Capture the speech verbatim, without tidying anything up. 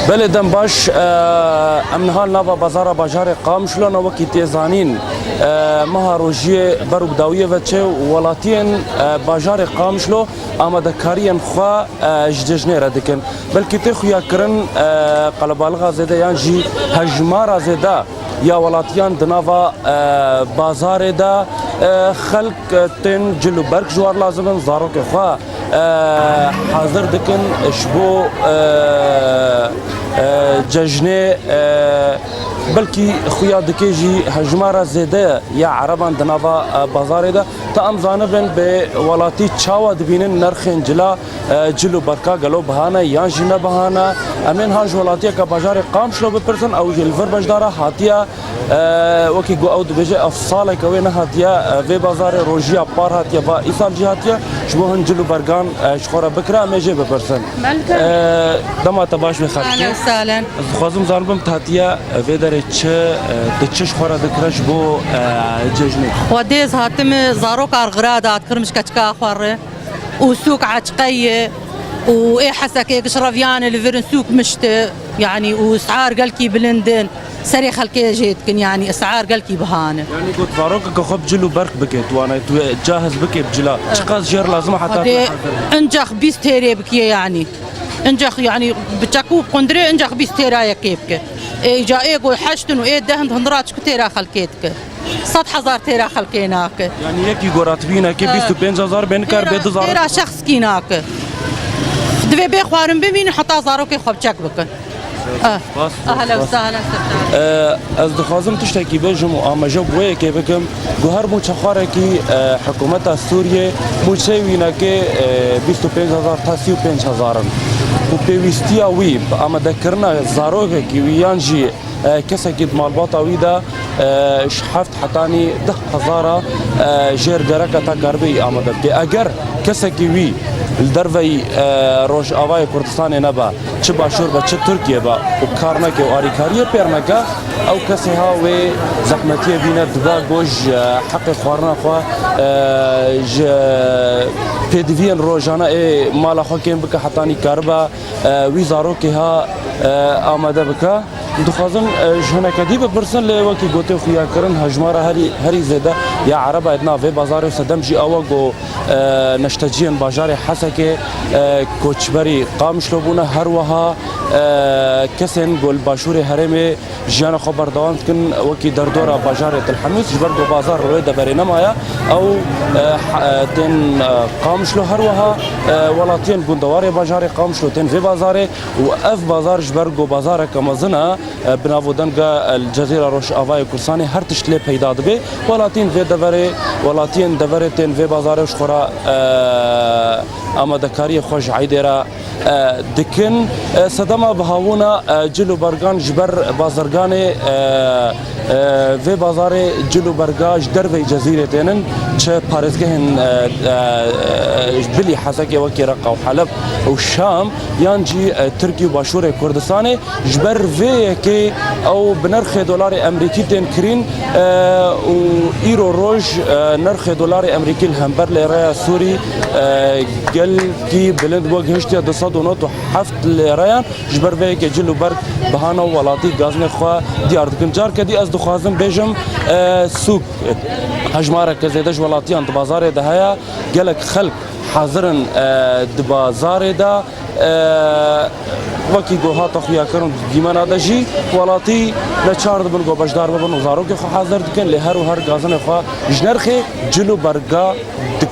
Belê, dem baş, e, em niha li nava bazara bajarê Qamişlo ne, wekî tê zanîn, e, meha rojiyê ber û bi dawiyê ve çê û welatiyên, e, bajarê Qamişlo amadekariyên xwe, e, ji cejnê re dikin. Belkî tê xuyakirin, e, qelebalixa zêde yan jî hejmara zêde ya welatiyan di nava, e, bazarê de, e, xelk, e, tên cil û berg ji war lazim in, zarokê xwe, e, hazir dikin ji bo, e, e, cejnê, e, belkî xuya dike jî hejmara zêde ya ereban di nava, e, bazarê de. Ta em zanibin bi welatî çawa dibînin nerxên cila, e, cil û berka gelo biha ne yan jî ne biha ne. Em ên ha ji welatiyeke bajarê Qamişlo bipirsin, ew jî li vir beşdara hatiye, e, wekî ku ew dibêje ev saleke wê nehatiye, e, vê bazarê rojiya par hatiye, va îsal jî hatiye, ji bo hin cil û bergan, e, ji xwe re bikira, em ê jê bipirsin. Belke. E, dema te baş bê xalkê. Ahlen sahlen. Ez dixwazim zanibim, tu hatiye, e, vê derê çi, e, tu çi ji xwe re dikire ji bo, e, cejnê? Xwedê ez hatime zarok argira dadikirim ji keçika xwe re. û sûk eçqe ye û ê Hesekê giş reviyane li vir in, sûk mişt e, yanî û esar gelkî bilind in, serê xelkê jê dikin, yanî esar gelkî biha ne. Yanî got zarokeke xwe bi cil û berk bike, tu wane tu cahiz bike bi cila. Çiqas jê re lazim e heta tu Xwedê hazir bike? Incax bîst têrê bikiye yanî. Incax yanî bi çekû bi qundirê incax bîst têra yekê bike. Ê îca ê got heşt in û ê deh in, hindira çiku têra xelkê dike. Sed hezar têra xelkê nake. Yanî yekî gora tu bîne ke He. bîst û pênc hezar bê, nikar bê du zarok. Têra şexskî nake. Divê bê xwarin bimînin heta zarokê xwe bi çek bikin. Ah. Spas, Ahla spas. Ve sahla, sirdaş. Ee, ez dixwazim tiştekî bêjim û amaje bi wê yekê bikim ku her mûçexwarekî, e, hikûmeta Sûriyê mûçeyê wî neke, e, bîst û pênc hezar ta sî û pênc hezar in. Û pêwîstiya wî bi amadekirina zarokekî wî yan jî e, kesekî di malbata wî de, e, ji heft hetanî deh hezara, e, jêr gereke ta karibe wî amade bike. Eger kesekî wî li derveyî, e, Rojavayê Kurdistanê nebe, çi Başûr be, çi Tirkiye be û kar neke û alîkariyê pêr neke, ew kesê ha wê zehmetiyê bîne, dibe ku ji, e, heqê xwarina xwe, e, ji pêdiviyên rojane ê mala xwe kêm bike hetanî karibe, e, wî zarokê ha, e, amade bike. Dixwazin, e, ji hineke dî bipirsin, lê wekî gotê xuya kirin, hejmara herî, herî zêde ya erebayê di nav vê bazarê û sedem jî ew e ku, e, neşteciyên bajarê Hesekê, e, koçberî Qamişlo bûne, her wiha, e, kesên ku li başûrê herêmê jiyana xwe berdewam dikin, wekî derdora bajarê Til Hemîs, ji ber ku bazar li wê deverê nemaye, ew, e, he-, e, tên, e, Qamişlo, her wiha, e, welatiyên gundewarê bajarê Qamişlo tên vê bazarê. Û ev bazar ji ber ku bazareke mezin e, e, bi nav û denga, e, li Cezîra Rojavayê Kurdistanê her tişt lê peyda dibe. Welatiyên vê deverê, welatiyên deverê tên vê bazarê ji xwe re, e, amadekariyê xwe ji eydê re, e, dikin. E, sedema bihabûna, e, cil û bergan ji ber bazirganê, e, e, vê bazarê cil û berga ji derveyî Cezîrê tênin, çi parêzgehên, e, e, e, bilî Hesekê wekî Reqa û Heleb û Şam, yan jî, e, Tirkî û Başûrê Kurdistanê. Ji ber vê yekê ew bi nirxê dolarê Emerîkî tên kirîn, e, û îro roj, e, nirxê dolarê Emerîkî li hember lêreya Sûrî, e, gelkî bilind bû, gihiştiye du sed û nod û heft lêreyan. Ji ber vê yekê cil û berg bihane û welatî gazinê xwe diyar dikin. Carke dî ez dixwazim bêjim, e, sûk, e, hejmareke zêde ji welatiyan di bazarê de heye. Gelek xelk hazir in, e, di bazarê de, e, wekî ku hate xuyakirin di dîmena de jî welatî neçar dibin ku beşdar bibin û zarokê xwe hazir dikin, lê her û her gazinê xwe ji nirxê cil û berga dik-,